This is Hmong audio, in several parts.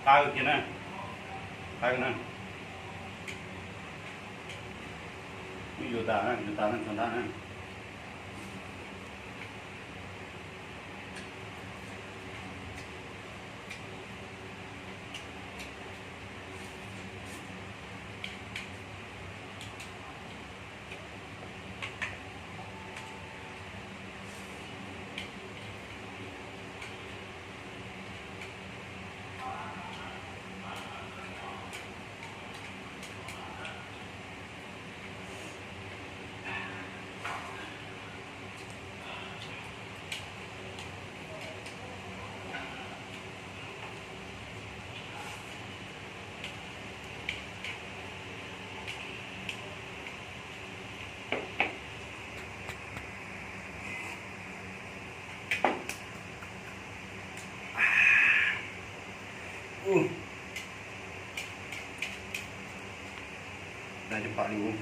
Qab kiag na, qab na. Yuav tas na, yuav tas na, txog nrab na. Ub, da cov pam li ub.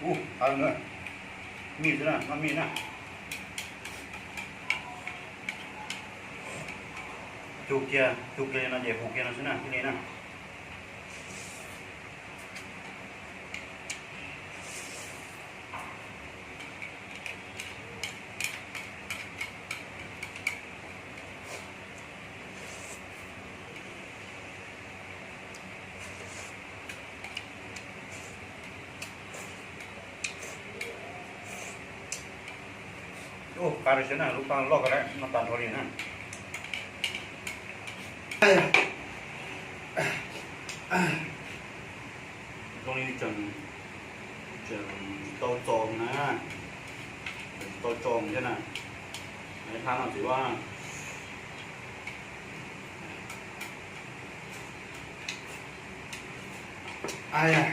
Ub, qab na, mij xwb na, noj mij na. Cug kiag, cug kiag li no ces hu kiag no xwb na, thiaj li na. Ub, qab li xwb na, lub paj loj ko lawm, noj tag nrho li na. Zoo li tseem, tseem tsis tau txo na, tseem tsis tau txo thiab na. Ib phab no txiv vaj. Ai ya.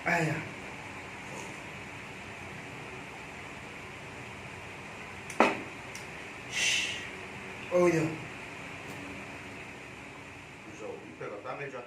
Ai ya. Ua yog, zaum ib pliag kom tag nqi tso.